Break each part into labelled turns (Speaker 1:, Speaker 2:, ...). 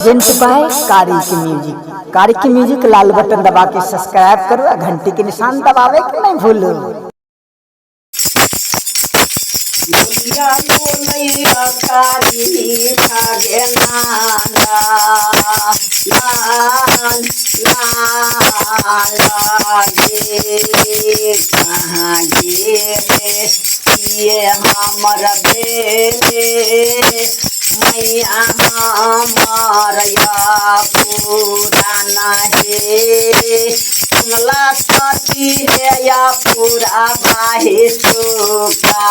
Speaker 1: Present by कारी के music. कारी के म्यूजिक लाल बटन दबा के सब्सक्राइब करो और घंटी के निशान दबावे के नहीं भूलो।
Speaker 2: बोलिया बोलैया कारी ठागे नाना लाल लाल गे कहाँ गेले ये हमर भेले मैया हमर या पुराना हे सुनला सती हे या पूरा बाहे सुखा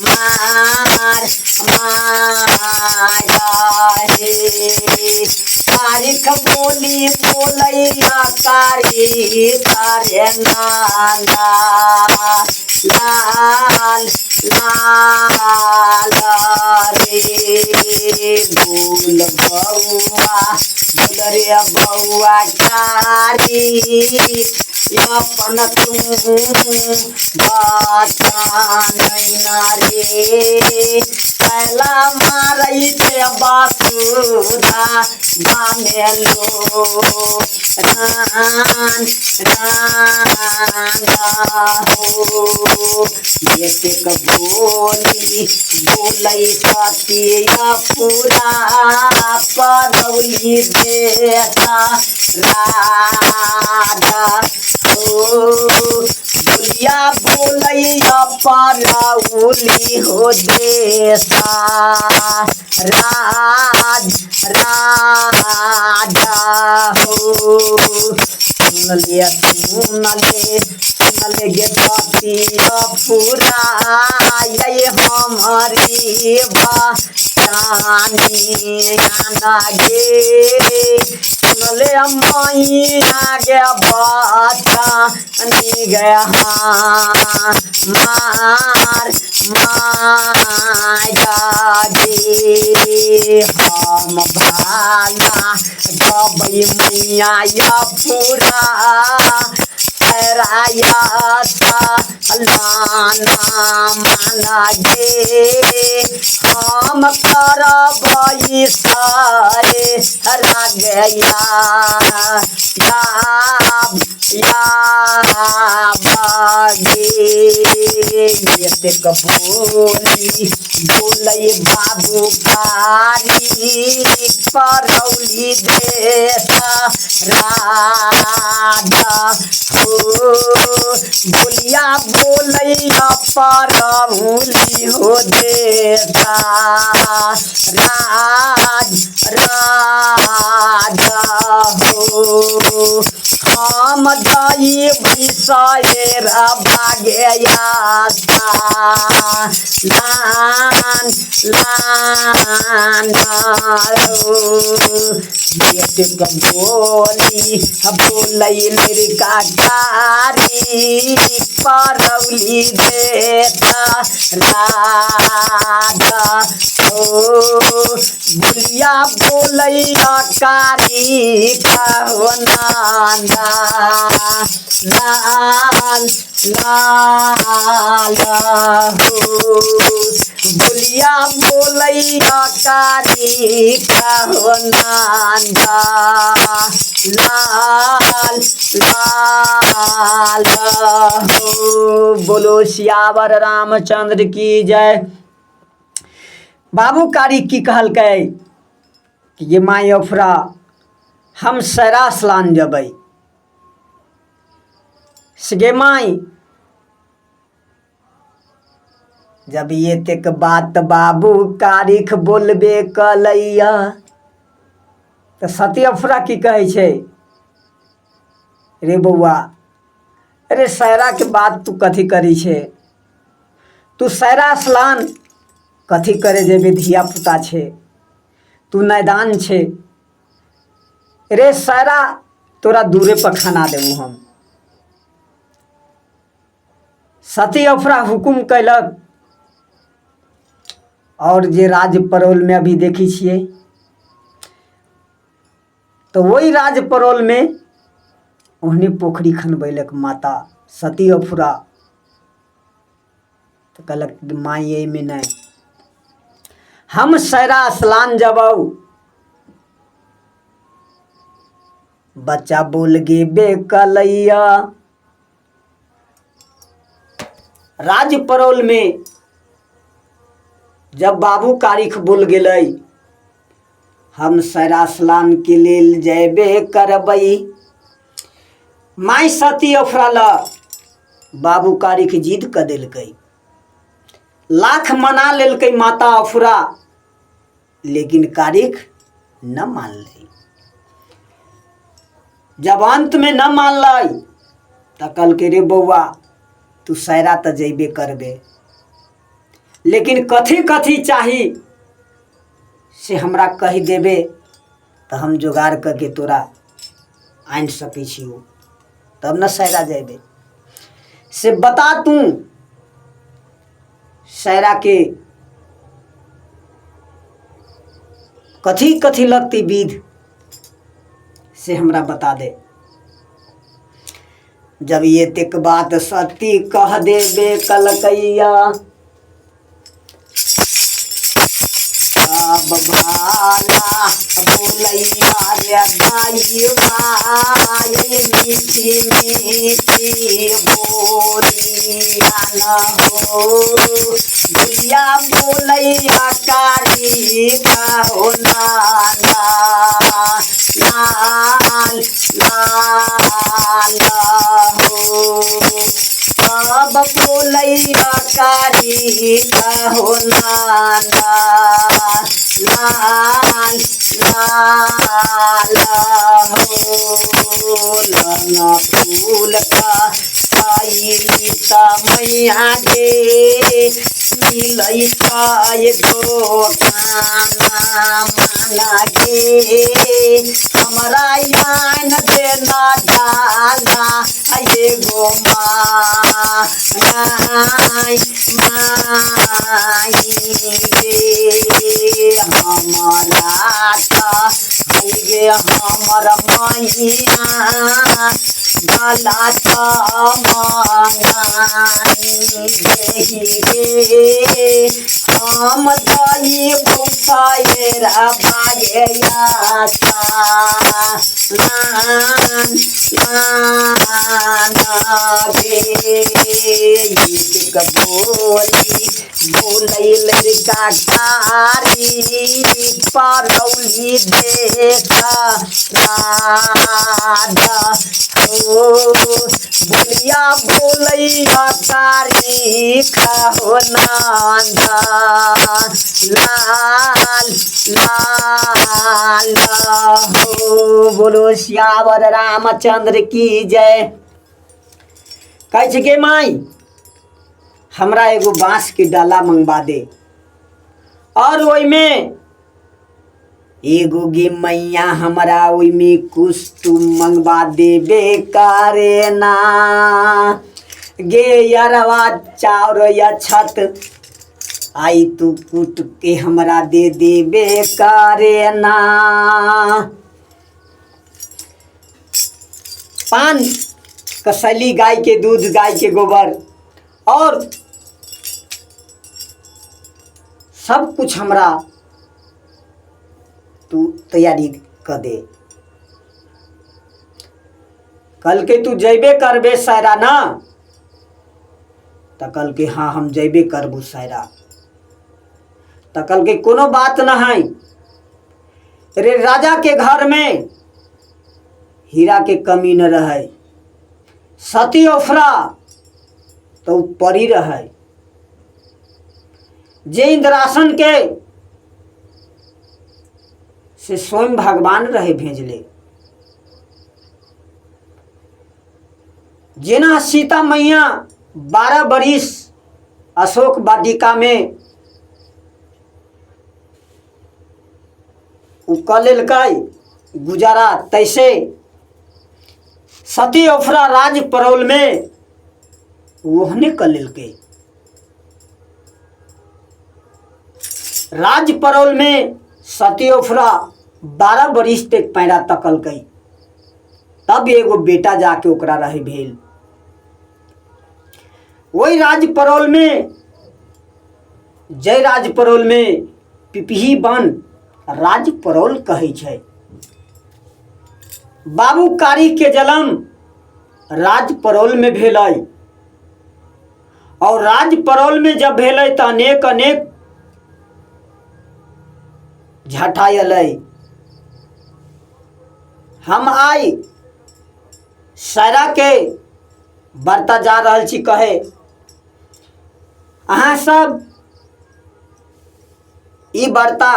Speaker 2: मार माया हे तारीख बोली बोलैया कारी तारे नाना लाल लाल रे बोल बौआ बोल रे बौआ कारी अपन तू बचानैना रे पहला मारै छै बासुधा बामेलो रान रान हो एतेक बोली बोलै सतिया पूरा परौली बेटा राधा हो बोलिया बोलैया परौली हो देशा राज राजा हो। सुनलिए सुनले सुनले गे सतिया पूरा ये हमारी बचानी आना गे सुनले मैया गे बचानी गे हाँ मार माया गे हम भाला गबै मैया या पूरा राया लाना माना गे हम करबै सारे रागया याब याब गे एतेक बोली बोलै बाबू कारी परौली देश राधा हो बोलिया बोलैया परौली हो देशा राज राजा हो हम जइबै सहेर भागे लान लान हो बेटक बोली बोलै लड़का कारी परौली देता राधा हो बोलिया बोलैया कारी हो नाना लाल लाल हो बोलिया बोलैया कारी हो नाना लाल लाल हो।
Speaker 1: बोलो सियावर रामचंद्र की जय। बाबू कारी की कहलकै कि ये माय अफरा हम सैरास लान जबै से गे माय जब एतेक बात बाबू कारिख बोलबे कलैया तऽ सती अफरा की कहै छै रे बौआ अरे सैराके बात तू कथी करै छै तू सैरा स्नान कथी करे जेबे धियापुता छै तू नैदान छै रे सैरा तोरा दूरे पर खाना देबू हम। सती अफरा हुकुम कयलक आओर जे राज परोलमे अभी देखै छियै तऽ ओहि राज परोलमे ओहने पोखरि खनबैलक माता सती अफरा तऽ कहलक माय एहिमे नहि हम सैरा स्नान जबौ। बच्चा बोल गे बेकलैया। राज परौल में जब बाबू कारिख बोल गेलै, हम सैरासलान के लेल जयबे करबै। माय सती अफराल बाबू कारिख जिद कऽ देलकै, लाख मना लेलकै माता अफरा, लेकिन कारिख न मानलै। जब अंत में न मानलै तऽ कहलकै, रे बौआ, तू सैरा तऽ जयबे करबे, लेकिन कथी कथी चाही से हमरा कहि देबे तऽ हम जोगाड़ कऽ के तोरा आनि सकै छियौ, तब ने सैरा जयबे। से बता तू सैरा के कथी कथी लगतै विध, से हमरा बता दे। जब एतेक बात सती कह देबे कलकैया, अब भाला बोलैया रे दाई माई, मीठी मीठी बोलिया न हो, बोलिया बोलैया कारी का हो नाना लाल लाल हो। अब बोलैया कारी का हो नाना लाल लाल हो। लंगा फूल का साइली त मैया गे मिलै छै दोकाना माना गे, हमरा आन देना डाला एगो माई माई गे। हमरा तऽ है गे हमर मैया गला तऽ मंगाई देही गे, हम दही भूसाएर बागे मान मान गे। एक बोली बोलै लड़का कारी परौली देखा राधा हो, बोलिया बोलैया कारी हो नांदा लाल लाल हो। बोलो सियावर रामचंद्र की जय। कहै छै के माई, हमरा एगो बाँस के डाला मंगवा दे और ओहिमे एगो गे मैया हमरा ओहिमे कुछ तू मंगवा देबे करे ना गे, अरवा चाउर या छत आई तू कूट के हमरा दे देबे करे ना। पान कसैली, गाय के दूध, गाय के गोबर और सब कुछ हमरा तू तैयारी कऽ दे। कहलकै तू जयबे करबे सैरा ना? तऽ कहलकै हाँ, हम जयबे करबू सैरा। तऽ कहलकै कोनो बात न है रे, राजा के घर में हीरा के कमी न रहे, सती ओफरा तो उ परी रहे जे इंद्रासन के से स्वयं भगवान रहे भेजले। जेना सीता मैया 12 बरिस अशोक वाटिका में उ कऽ लेलकै गुजारा, तैसे सती ओफरा राज परौल में ओहने कऽ लेलकै। राज परौल में सती ओफरा 12 बरिस तक पैरा तकलकै, तब एगो बेटा जाके ओकरा रहे भेल। वही राज परौल में, जय राज परौल में पिपही बन राज परौल कहै छै। बाबू कारी के जन्म राज परौल में भेलै और राज परौल में जब भेलै तऽ अनेक अनेक झटा अयलै। हम आइ सायराके वार्ता जा रहल छी कहे। अहाँ सब ई वार्ता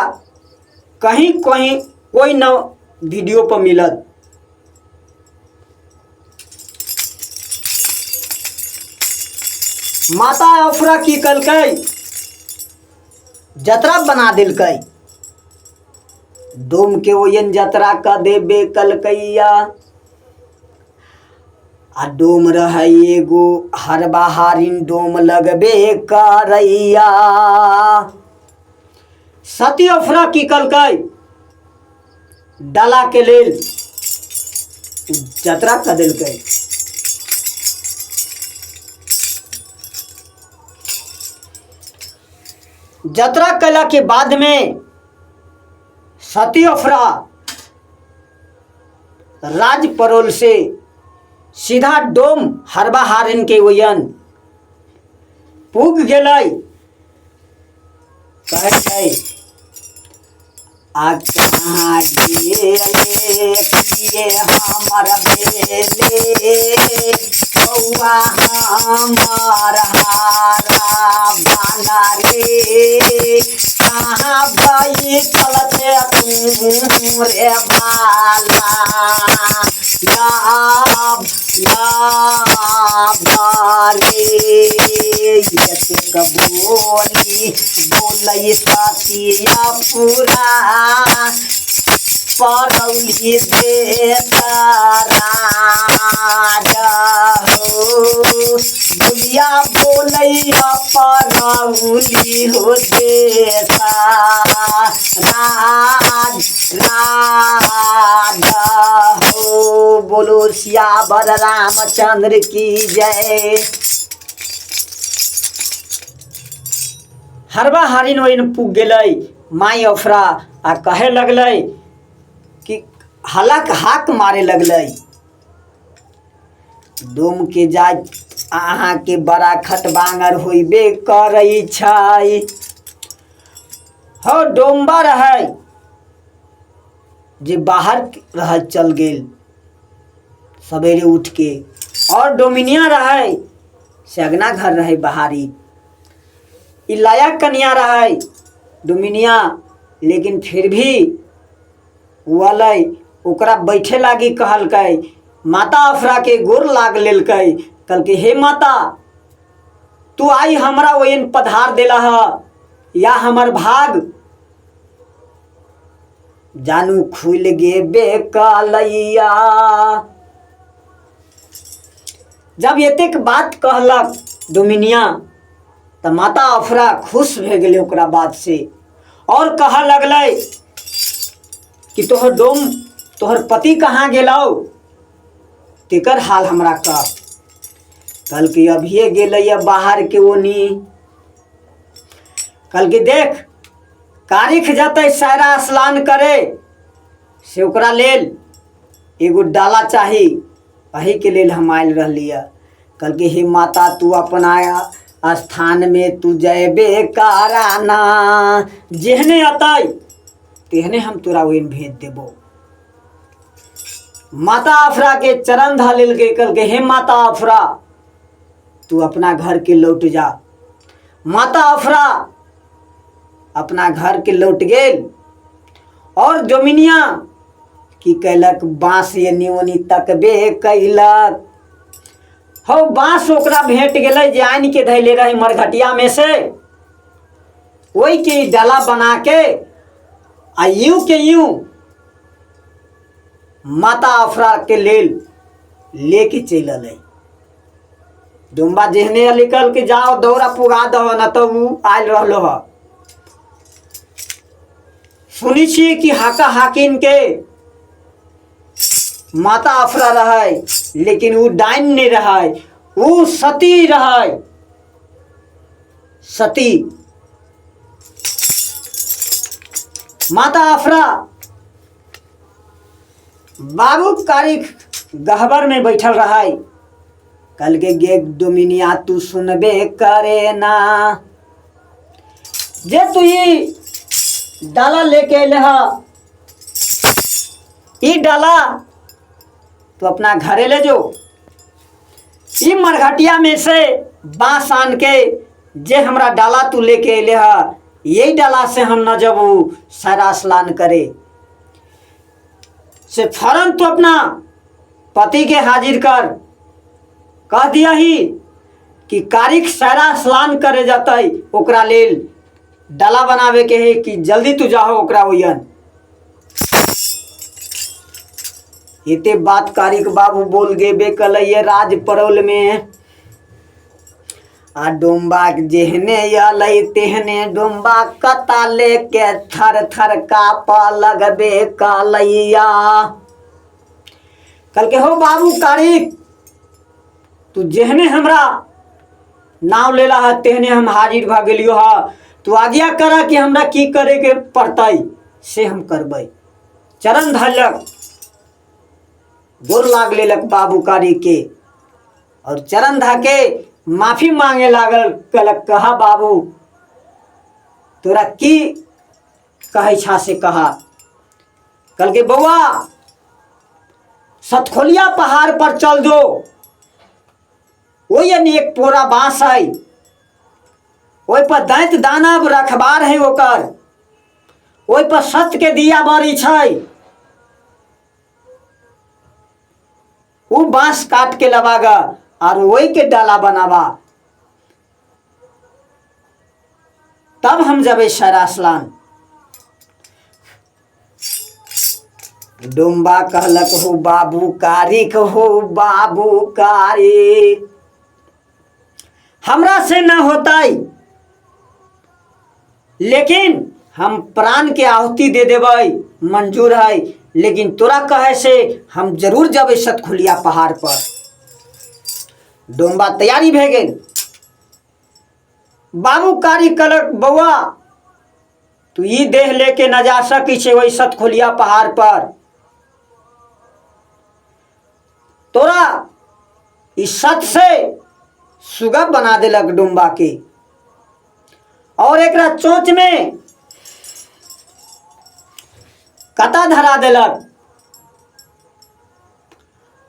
Speaker 1: कहीं कहीं कोई न वीडियो पर मिलत। माता अफरा की कलकै, जतरा बना देलकै। डोम के ओहन जतरा क देबे कलकैया। आ डोम रहै एगो हरबहारिन डोम लगबे करैया। सती अफरा की कलकै, डाला के लेल जतरा क देलकै। जतरा कयला के बाद में सती अफरा राज परोल से सीधा डोम हरबा हारिन के ओयन पुग गेलै। कहै छै आ कहाँ गेले किए हमर भेले बौआ हमर हारा बाना रे, कहाँ बैठल छे तू रे बाला, याब याब रे। एतेक बोली बोलै सतिया पूरा परौली देता राजा हो, बोलिया बोलैया परौली हो देता राज राजा हो। बोलो सियावर रामचंद्र की जय। हरबा हारिन ओइन पुग गेलै माइ अफरा आ कहे लगलै कि हलक हाक मारे लगलै, डोम के जाय अहाँके बड़ा खटबांगर होइबे करै छै। हो डोमबा रहै जे बाहर रह चल गेल सवेरे उठ के, और डोमिनिया रहै से अगना घर रहै बाहरी। ई लायक कनिया रहै डोमिनिया, लेकिन फिर भी ओ अलै ओकरा बैठे लागी कहलकै। माता अफरा के गोर लाग लेलकै, कहलकै हे माता तू आई हमरा ओहन पधार देला ह, या हमर भाग जानू खुल गेबे कलैया। जब एतेक बात कहलक डोमिनिया तऽ माता अफरा खुश भए गेलै ओकरा बात से, और कहऽ लगलै कि तोहर डोम तोहर पति कहाँ गेलौ, तेकर हाल हमरा कह। कहलकै अभिये गेलैया बाहर के ओनी। कहलकै देख कारिख जतै सायरा स्नान करे से ओकरा लेल एगो डाला चाही, एहिके लेल हम आयल रहली हँ। कहलकै हे माता तू अपना स्थानमे तू जयबे कराना, जेहने अतै तेहने हम तोरा ओहन भेज देबो। माता अफरा के चरण धऽ लेलकै, कहलकै हे माता अफरा तू अपना घर के लौट जा। माता अफरा अपना घर के लौट गेल और जोमिनिया की कैलक बाँस एनी ओनी तकबे कैलक। हौ बाँस ओकरा भेट गेलै जे आनि के धैले रहे मरघटिया में से, ओहि के ई डाला बना के आ यूं के यूं माता अफरा के लेल लेके चलि अलै। डोम्बा जेहने निकल के जाओ दौड़ा पुगा दहो न तऽ उ आयल रहलो ह। सुनी छियै कि हाका हाकिन के माता अफरा रहै, लेकिन उ डाइन नहीं रहै, उ सती रहै। सती माता अफरा बाबू कारिख गहबर में बैठल रहै। कहलकै गे डोमिनिया, तू सुनबे करे ना जे तू ई डाला लेके अयले ह, ई डाला तू अपना घरे ले जो। ई मरघटिया में से बांस आन के जे हमरा डाला तू लेके अयले ह, यही डाला से हम न जब सारा स्नान करे से फौरन तू अपना पति के हाजिर कर, कह दिया ही कि कारिक सारा स्नान करे जतै, ओकरा लेल डाला बनावे के है कि जल्दी तू जाहो ओकरा ओयन। एते बात कारिक बाबू बोल गेबे कलैये राज परौल में। आ डोम्बा जेहने अलै तेहने डोम्बा कता लेके थर थर कापऽ लगबे कलैया। कहलकै हो बाबू कारिक, तू जेहने हमरा नाव लेला है तेहने हम हाजिर भऽ गेलियो ह। तू आज्ञा कर कि हमरा की करे के पड़तै से हम करबै। चरण धरलक, गोर लाग लेलक बाबू कारिक के और चरण धके माफी मांगे लागल। कहलक कहा बाबू, तोरा की कहै छा से कहा। कहलकै बौआ, सतखोलिया पहाड़ पर चल दो, ओहि यानी एक पोरा बाँस है, ओहि पर दैत दानव रखबार है ओकर, ओहि पर सत्य के दिया बरी छै, ओ बाँस काट के लबागा और वही के डाला बनाबा, तब हम जबै सरासलान। डोम्बा कहलक हो बाबू कारिक, हो बाबू कारिक, हमरा से न होतै, लेकिन हम प्राण के आहुति दे देबै, मंजूर है, लेकिन तोरा कहे से हम जरूर जबै सतखुलिया पहाड़ पर। डोम्बा तैयारी भए गेल। बाबू कारी कहलक बौआ, तू ई देह लेके न जा सकै छै ओहि सतखोलिया पहाड़ पर, तोरा ई सत से सुगा बना देलक डुम्बा के और एकरा चोंच में कता धरा देलक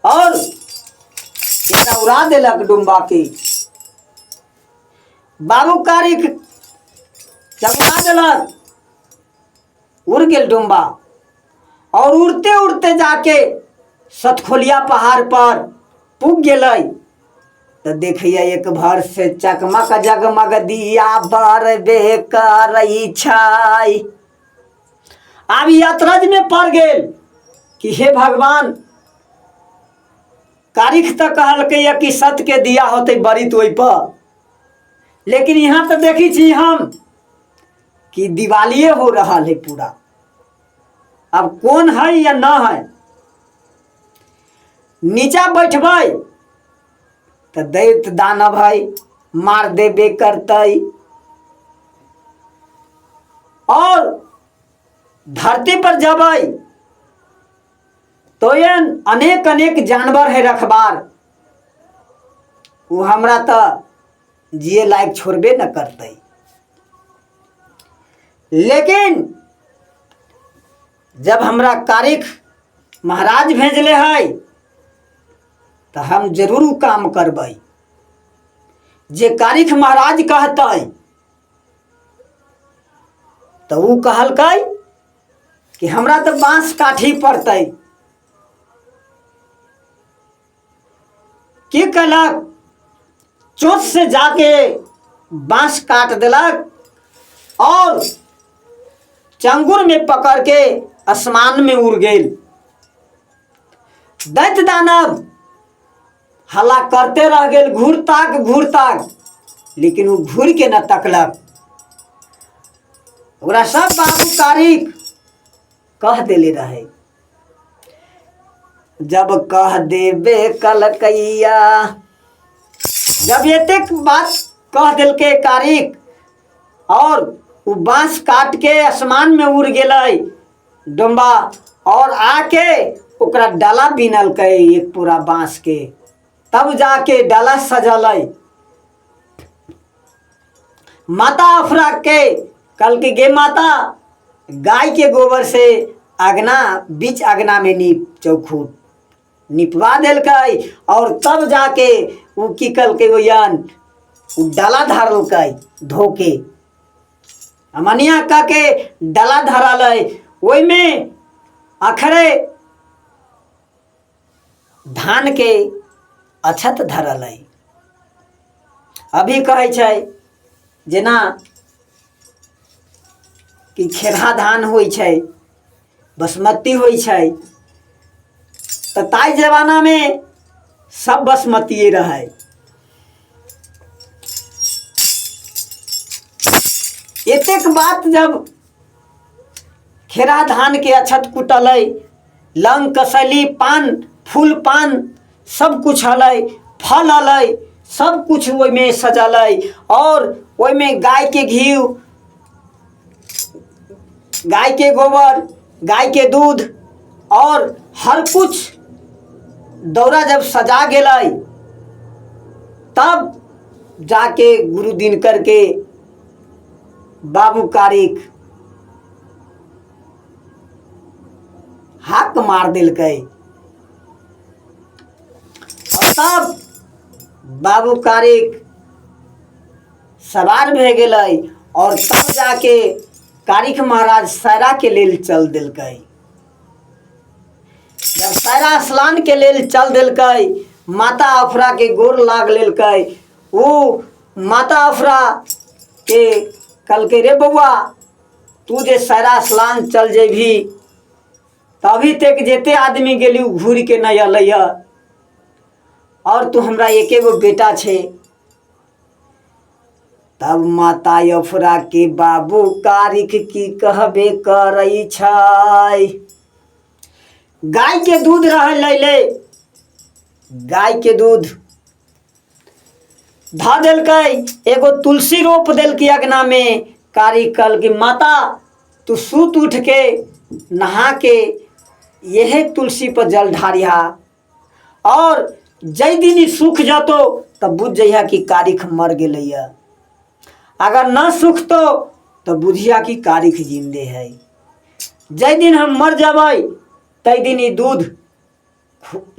Speaker 1: और एकरा उड़ा देलक डुम्बा के। बाबू कारिक जब उड़ा देलक, उड़ गेल डुम्बा और उड़ते उड़ते जाके सतखोलिया पहाड़ पर पुग गेलै। तऽ देखैया एक भर से चकमक जगमग दिया बरबे करै छै। आब ई अतरज में पड़ गेल कि हे भगवान, कारिख तऽ कहलकै कि सत के दिया होतै बरित ओहि पर, लेकिन यहाँ तऽ देखै छी हम कि दिवालिये हो रहल है पूरा। अब कौन है या न है, नीचा बैठबै तऽ दैत दानव है, मार देबे करतै, और धरती पर जबै तो एहन अनेक अनेक जानवर है रखबार, ओ हमरा तऽ जिए लायक छोड़बे न करतै। लेकिन जब हमरा कारिख महाराज भेजले है तऽ हम जरूर ओ काम करबै जे कारिख महाराज कहतै। तऽ ओ कहलकै कि हमरा तऽ बाँस काटही पड़तै। की कयलक, चोट से जाके बाँस काट देलक और चंगुर में पकड़ के आसमान में उड़ गेल। दैत्य दानव हल्ला करते रह गेल, घूर ताक घूर ताक, लेकिन ओ घूर के न तकलक। ओकरा सब बाबू तारीख कह देले रहे। जब कह देबे कलकैया, जब एतेक बात कह देलकै कारिक और उ बांस काट के आसमान में उड़ गेलै डोम्बा और आके ओकरा डाला बिनलकै एक पूरा बाँसके, तब जाके डाला सजलै। माता अफरा के कहलकै, गे माता, गाय के गोबर से अगना बीच अगना में नीप चौखूट निपवा देलकै। और तब जाके ओ की कलकै, ओहन ओ डाला धरलकै धोके अमनिया कह के डाला धरलै, ओहिमे अखरे धान के अक्षत धरलै। अभी कहै छै जेना कि खेरहा धान होइ छै, बसमती होइ छै, तऽ ताहि जमानामे सब बसमतिए रहै। एतेक बात जब खेरा धानके अक्षत कुटलै, लौंग कसैली पान फूल पान सब कुछ हलै, फल हलै, सब कुछ ओहिमे सजलै और ओहिमे गायके घी, गायके गोबर, गायके दूध और हर कुछ दौरा जब सजा गेलै, तब जाके गुरु दिनकर के बाबू कारिक हाक मार देलकै और तब बाबू कारिक सवार भए गेलै और तब जाके कारिख महाराज सैरा के लेल चल देलकै। जब सैरा स्नान के लेल चल देलकै, माता अफरा के गोर लाग लेलकै। ओ माता अफरा के कहलकै, रे बौआ, तू जे सैरा स्नान चल जेबही तऽ अभी तक जते आदमी गेली ओ घूरि के नहि अलै हँ, और तू हमरा एके गो बेटा छै। तब माता अफरा के बाबू कारिख की कहबे करै छै, गाय के दूध रह लैले, गाय के दूध धऽ देलकै, एगो तुलसी रोप देलकै अगना में। कारी कहलकै, माता, तू सुत उठ के नहा के यही तुलसी पर जल ढारिहा और जै दिन ई सूख जतो तब बुझ जइहा कि कारिख मर गेलैया, अगर न सूखतो तो बुझिया कि कारिख जिंदे है। जै दिन हम मर जबै तै दिन ई दूध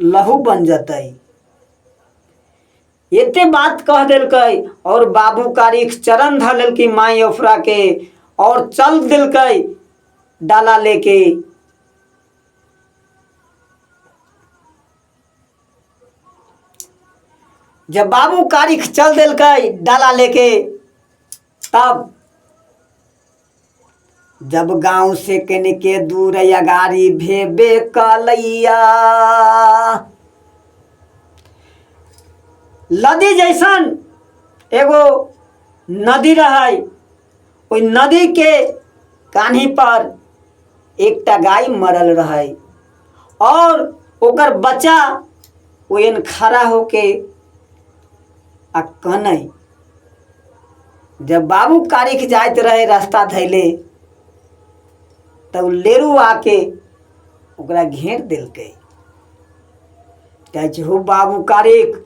Speaker 1: लहू बन जतै। एते बात कह देलकै और बाबू कारिख चरण धर लेलकै माई अफरा के और चल देलकै डाला लेके। जब बाबू कारिख चल देलकै डाला लेके, तब जब गांव से कनिके दूर अगाड़ी भेबे कलैया, नदी जैसन एगो नदी रहै, ओहि नदी के कान्ही पर एकटा गाय मरल रहै और ओकर बच्चा ओहन खड़ा होके आ कनै। जब बाबू कारिख जाइत रहे रास्ता धैले तब उ लेरू आके ओकरा घेर देलकै। कहै छै, हो बाबू कारिख,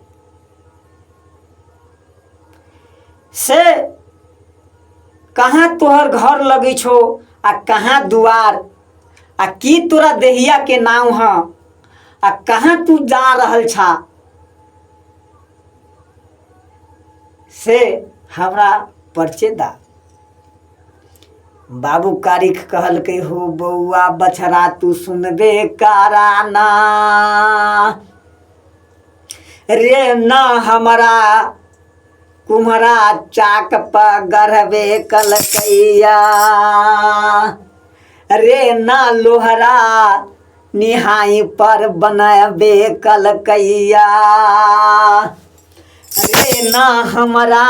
Speaker 1: से कहाँ तोहर घर लगै छौ आ कहाँ दुआर, आ की तोरा देहिया के नाम ह, आ कहाँ तू जा रहल छा, से हमरा परिचय दा। बाबू कारिख कहलकै, हो बौआ बछड़ा, तू सुनबे कराना रे, न हमरा कुम्हरा चाक पर गढ़बे कलकैया रे, न लोहरा निहाई पर बनबे कलकैया रे, न हमरा